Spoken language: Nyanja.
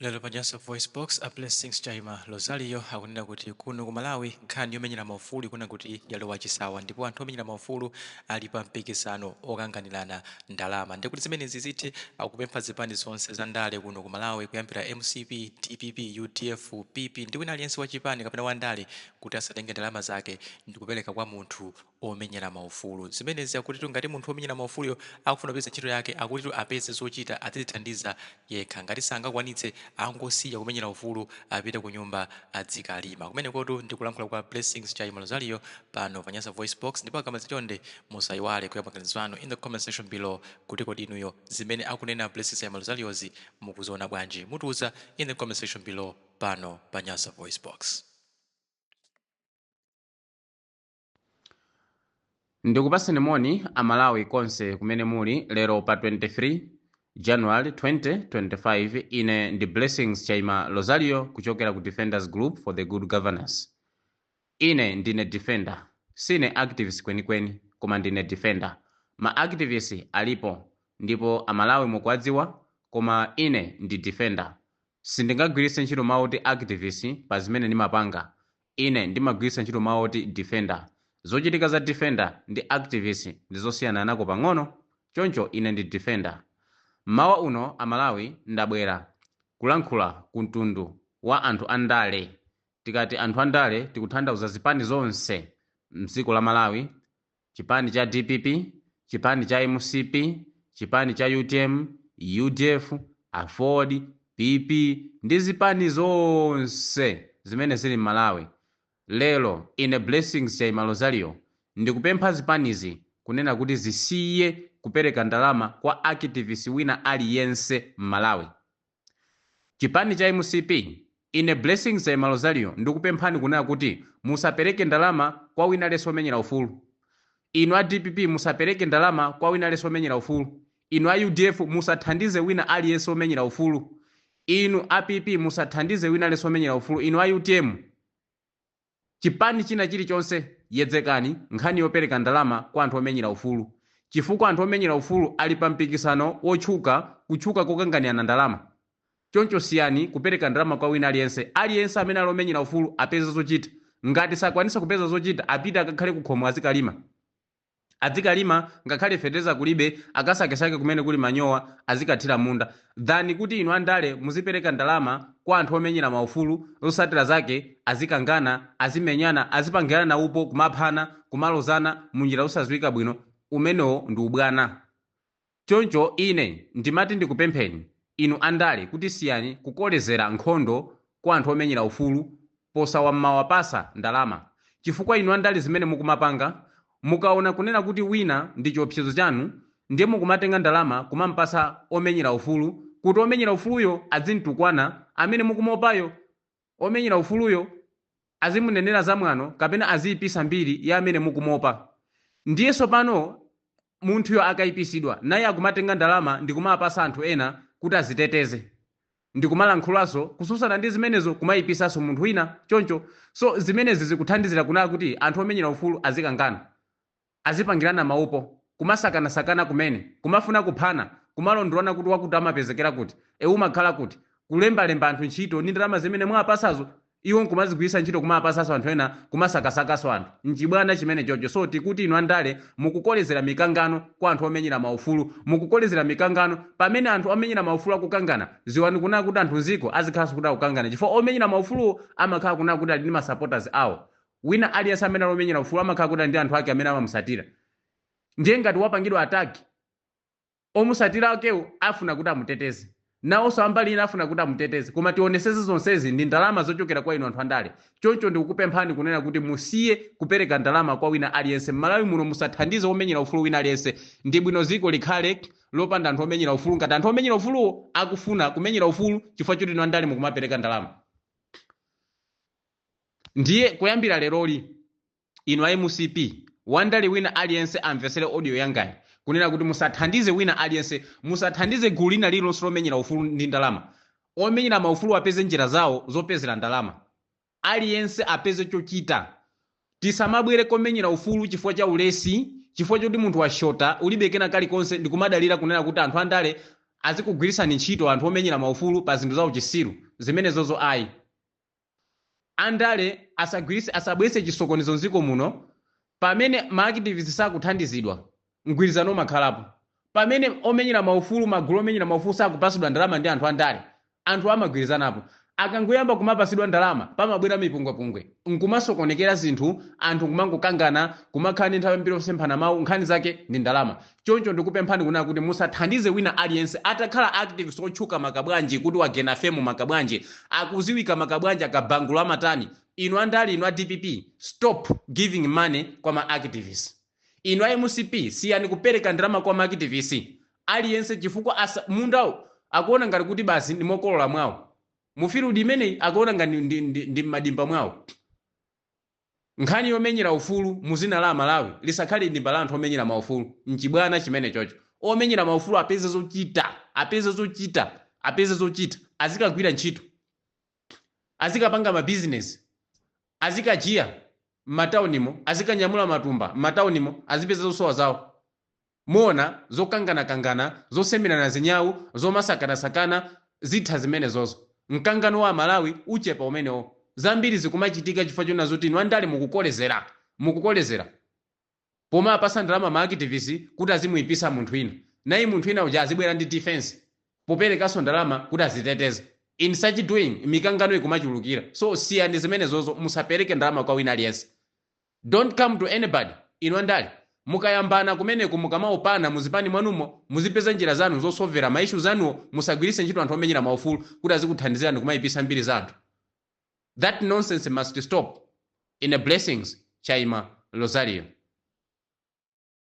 Lero pa Nyasa VoiceBox, a Blessings Chaima Rozario akunena kuti kuno ku Malawi nkhani yomenyera maufulu ikuoneka kuti yalowa chisawa ndipo anthu omenyera maufulu ali pa mpikisano okanganirana ndalama. Ndiye kuti zimenezi zithe, akupempha zipani zonse za ndale kuno ku Malawi kuyambira mcp, dpp, udf, PP ndi wina aliyense wa chipani kapena wa ndale kuti asatenge ndalama zake ndikupereka kwa munthu omenyera maufulu. Zimenezi akutitu ngati munthu omenyera maufuluyo akufuna kupeza ntchito yake, akutitu apeze zochita adzithandiza yekha. Ngati sangakwanitse, angosiya kumenyera ufulu, apite kunyumba adzikalima. Kumenekotu ndi kulankhula kwa Blessings Chaima Rozario pano pa Nyasa VoiceBox, ndipo akamaliza, chonde musayiwale kuika maganizo anu in the comment section below kuti kodi inuyo zimene akunena Blessings Chaima Rozariozi mukuziona bwanji? Mutiuza in the comment section below pano pa Nyasa VoiceBox. Ndikupaseni moni a Malawi konse kumene muli lero pa 23 January 2025. Ine ndi Blessings Chaima Rozario kuchokera ku Defenders Group for the Good Governance. Ine ndine defender, sine activist kwenikweni, koma ndine defender. Ma activist alipo ndipo a Malawi mukuwadziwa, koma ine ndi defender. Sindingagwiritse ntchito mawu oti activist pa zimene ndimapanga. Ine ndimagwiritsa ntchito mawu oti defender. Zochitika za defender ndi activist ndi zosiyananako pang'ono, choncho ine ndi defender. Mmawa uno a Malawi, ndabwera kulankhula ku mtundu wa anthu andale. Tikati anthu andale, tikuthandauza zipani zonse mdziko la Malawi, chipani cha dpp, chipani cha mcp, chipani cha utm, udf, aford, pp ndi zipani zonse zimene zili m'Malawi. Lero ine Blessings Chaima Rozario ndikupempha zipanizi kunena kuti zisiye kupereka ndalama kwa activist wina aliyense m'Malawi. Chipani cha mcp, ine Blessings Chaima Rozario ndikupemphani kunena kuti musapereke ndalama kwa wina aliyense omenyera ufulu. Inu a dpp, musapereke ndalama kwa wina aliyense omenyera ufulu. Inu a udf, musathandize wina aliyense omenyera ufulu. Inu a pp, musathandize wina aliyense omenyera ufulu. Inu a utm, chipani china chilichonse, yedzekani nkhani yopereka ndalama kwa anthu omenyera ufulu, chifukwa anthu omenyera ufulu ali pa mpikisano wotchuka, kutchuka kokanganirana ndalama. Choncho siyani kupereka ndalama kwa wina aliyense. Aliyense amene ali omenyera ufulu apeze zochita. Ngati sakwanisa kupeza zochita, apite akakhale kukhomo, azikalima, azikalima. Ngakhale fetereza kulibe, akasakesake kumene kuli manyowa, azikathira munda, than kuti inu andale muzipereka ndalama kwa anthu omenyera maufulu. Zotsatira zake azikangana, azimenyana, azipangirana upo, kumaphana, kumalozana munjira zosadziwika bwino. Umenewo ndi ubwana. Choncho ine ndimati ndikupempheni inu andale kuti siyani kukolezera nkhondo kwa anthu omenyera ufulu posawamawapasa ndalama, chifukwa inu andale zimene mukumapanga, mukaona kunena kuti wina ndi chiopsezo chanu, ndiye mukumatenga ndalama kumampasa omenyera ufulu kuti omenyera ufuluyo azimtukwana amene mukumopayo, omenyera ufuluyo azimunenera zamwano kapena aziyipisa mbiri ya amene mukumopa. Ndiye tsopano munthuyo akayipisidwa, naye akumatenga ndalama ndikumapasa anthu ena kuti aziteteze ndikumalankhulaso kususana ndi zimenezo, kumayipisanso munthu wina choncho. So zimenezi zikuthandizira kunena kuti anthu omenyera ufulu azikangana, azipangirana maupo, kumasakanasakana kumene, kumafuna kuphana, kumalondolana kuti wakuti amapezekera kuti, e umakhala kuti, kulembalemba anthu ntchito ndi ndalama zimene mwapasazo, iwo nkumazigwiritsa ntchito kumapasaso anthu ena, kumasakasakaso anthu. Nchibwana chimene chocho. So tikuti inu andale mukukolezera mikangano kwa anthu omenyera maufulu, mukukolezera mikangano. Pamene anthu omenyera maufulu akukangana, ziwani kunena kuti anthu mziko azikhalanso kuti akukangana, chifukwa omenyera maufuluwo amakhala kunena kuti ali ndi ma supporters awo. Wina aliyense amene ali omenyera ufulu amakhala kuti ali ndi anthu ake amene amamusatira. Ndiye ngati wapangidwa attack, omusatira akewo afuna kuti amuteteze, nawonso ambali ina afuna kuti amuteteze. Koma tioneseze, zonsezi ndi ndalama zochokera kwa inu anthu andale. Choncho ndikukupemphani kunena kuti musiye kupereka ndalama kwa wina aliyense m'Malawi muno. Musathandize omenyera ufulu wina aliyense. Ndi bwino ziko likhale lopanda anthu omenyera ufulu ngati anthu omenyera ufuluwo akufuna kumenyera ufulu chifukwa choti inu andale mukumapereka ndalama. Ndiye kuyambira leroli, inu a mcp, wandale wina aliyense amvesere audio yangayi kunena kuti musathandize wina aliyense, musathandize gulu lina lililonse lomenyera ufulu ndi ndalama. Omenyera maufulu apeze njira zawo zopezera ndalama. Aliyense apeze chochita. Tisamabwere komenyera ufulu chifukwa cha ulesi, chifukwa choti munthu washota, ulibe kena kalikonse, ndikumadalira kunena kuti anthu andale. Azikugwirisani ntchito anthu omenyera maufulu pa zinthu za uchisiru zimenezozo ayi. Andale asagwirise, asabwese chisokonezo mdziko muno. Pamene ma activists sakuthandizidwa, mgwirizano umakhalapo. Pamene omenyera maufulu, magulu omenyera maufulu sakupasidwa ndalama ndi anthu andale, anthu amagwirizanapo. Akangoyamba kumapasidwa ndalama, pamabwera mipungwepungwe, nkumasokonekera zinthu, anthu kumangokangana, kumakhala ndi nthawi yambiri osemphana mawu, nkhani zake ndi ndalama. Choncho ndikupemphani kunena kuti musathandize wina aliyense, atakhala activist otchuka makabwanji, kuti wagena fame makabwanji, akuziwika makabwanji, akabangula amatani. Inu andale, inu a DPP, stop giving money kwa ma activists. Inu a MCP, siyani kupereka ndalama kwa ma activists aliyense, chifukwa mundawo akuona ngati kuti basi ndi mokolola mwawo. Mu field imeneyi akuona ngati ndi m'madimba mwawo. Nkhani yomenyera ufulu muzina la Malawi lisakhale dimba la anthu omenyera maufulu. Mchibwana chimene chocho. Omenyera maufulu apeze zochita, apeze zochita, apeze zochita, azikagwira ntchito, azikapanga mabizinesi, azikajiya m'mataunimo, azikanyamula matumba m'mataunimo, azipeza zosowa zawo. Muona zokanganakangana, zosemerana zinyawu, zomasakanasakana zitha zimenezozo. Mkangano wa Malawi uchepa umenewo. Zambiri zikumachitika chifukwa chona zoti inu andale mukukolezera, mukukolezera pomwe apasa ndalama ma activist kuti azimuyipisa munthu wina, naye munthu wina uja azibwera ndi defense poperekanso ndalama kuti aziteteza. In such doing, mikangano ikumachulukira. So siyani zimenezozo, musapereke ndalama kwa wina aliyense. Don't come to anybody. Inu andale, mukayambana kumeneko, mukamaopana muzipani mwanumo, muzipeza njira zanu zosovera ma issue zanuwo. Musagwiritse ntchito anthu omenyera maufulu kuti azikuthandizirani kumayipisa mbiri za anthu. That nonsense must stop. Ine Blessings Chaima Rosario.